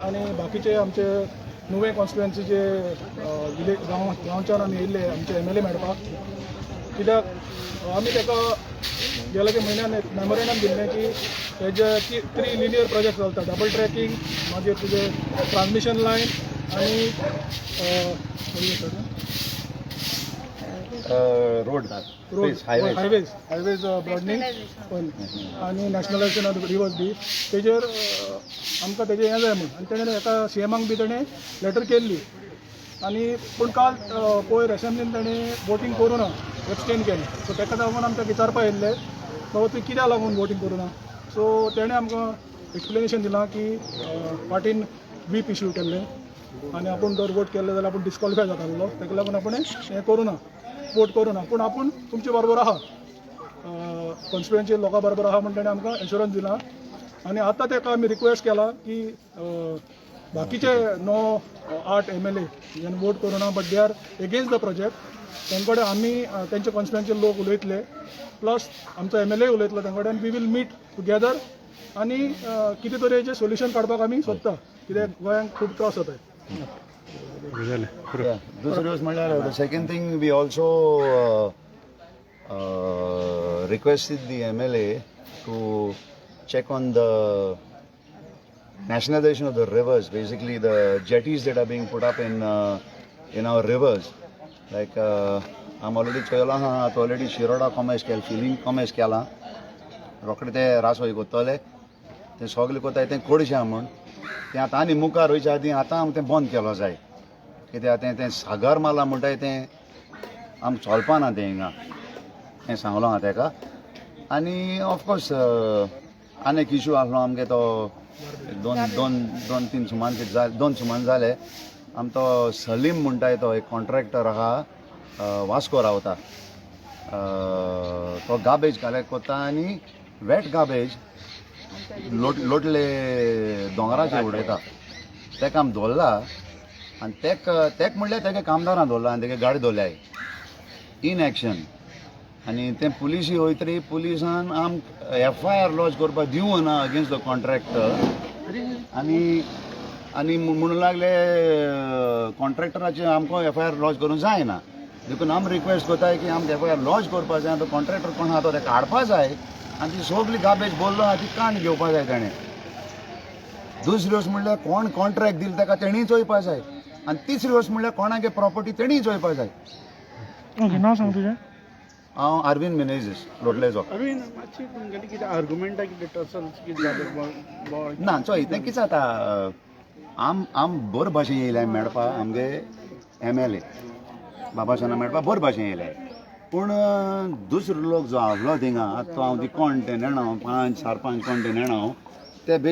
आनी बाकीचे आमचे नुवें कॉन्स्टिट्युएन्सीचे विलेज गांव गांवच्यान आमी येयल्ले आमचे एमएलए मेळपाक, कित्याक आमी ताका गेल्या ते म्हयन्यान एक मेमोरेंडम दिल्लें की हेजे थ्री लिनियर प्रोजेक्ट चलता, डबल ट्रॅकिंग, मागीर तुजे ट्रान्समिशन लायन आनी road. Road, highway. Highways broadening आनी नॅशनलायझेशन ऑफ रिवर्स बी तेजेर आमकां तेजें हें जाय म्हूण. आनी तेणें एका सीएमाक बी तेणें लेटर केल्ली. आनी पूण काल पयर एसेंब्लीन तेणें वोटींग करूं ना, एबस्टेन केलें. सो ताका लागून आमकां विचारपा येयल्ले, बाबा तुवें कित्याक लागून वोटींग करूं ना? सो तेणें आमकां एक्सप्लेनेशन दिलां की पार्टीन व्हीप इश्यू केल्लें आनी आपूण जर वोट केल्ले जाल्यार आपूण डिस्कॉलिफाय जातालो, ताका लागून आपूण हें करूं ना, वोट करूं ना, पूण आपूण तुमचे बरोबर आहा, कॉन्स्टिट्युएन्सी लोकां बरोबर आहा म्हूण ताणें आमकां एश्युरन्स दिला. आनी आतां ताका आमी रिक्वेस्ट केला की बाकीचे णव आठ एमएलए ज्यांनी वोट करूं ना but they are against the project, तांचे कडेन आमी तेंचे कॉन्स्टिट्युएन्सी लोक उलयतले, प्लस आमचो एमएलए उलयतलो तांचे कडेन. We will meet together आनी कितें तरी हेजें सोल्युशन काडपाक आमी सोदता, कित्याक गोंयांक खूब त्रास जाता. दुसरी गोश्ट म्हणल्यार, the second thing, we also requested the MLA to check on the nationalization of the rivers, basically the jetties that are being put up in our rivers. Like I'm already चोयला आहा, आतां ऑलरेडी शिरोडा कॉमेस केला, filling कॉमेस केलां. रोखडे ते रासवय कोत्तले, ते सगळे कोत्ताय तें कोडशें आहा म्हूण. तें आतां आनी मुखार वयच्या आदीं आतां आमकां तें बंद केलो जाय, कित्याक तें तें सागर माला म्हणटाय तें आमकां चलपाना तें हिंगा, हें सांगलो हांव तेका. आनी ऑफकोर्स आनी एक इशू आसलो आमगे, तो दोन दोन दोन तीन सुमान दोन सुमान जाले. आम तो सलीम म्हणटाय, तो एक कॉन्ट्रॅक्टर आहा, वास्को रावता. तो गार्बेज कलेक्ट करता आनी वेट गार्बेज लोट लोटले दोंगराचेर उडयता. तेका आमी दवरला आनी तेक म्हणल्यार तेगे कामदारां दवरला आनी तेगे गाडी दवरल्याय इन एक्शन. आनी तें पुलिसी वयतरी पुलिसान आम एफआयआर लॉज करपाक दिवना अगेन्स्ट the contractor. आनी आनी म्हणूं लागले कॉन्ट्रॅक्टराचे आमकां एफआयआर लॉज करूंक जायना. देखून आमी रिक्वेस्ट करताय की आमकां एफआयआर लॉज करपा जाय, तो कॉन्ट्रॅक्टर कोण आहा तो तेका हाडपा जाय आनी ती सगली गार्बेज भरलो आहा ती काण घेवपा जाय तेणें. दुसरी गोश्ट म्हणल्यार कोण कॉन्ट्रॅक्ट दिल ताका तेणीय चोयपा जाय आनी तिसरी गोश्ट म्हणल्यार कोणागे प्रॉपर्टी तेणीय चोयपा जाय. ओके, नांव सांग तुजें. हांव आरविंद मिनेझीस, लोटलेचो. अरविंद, मातशी तुमगेली कितें आर्ग्युमेंटा कितें टसल कितें जालें ना, चोय, तें कितें जाता, आम बरे भाशेन येयले मेळपा. आमगे एमएलए बाबासाहेब मेळपा बरे भाशेन येयले, पूण दुसरो लोक जो आसलो थिंगा, आतां तो हांव ती कोण तें नेणा, पांच चार पांच कोण तें नेणा, ते बेश्टे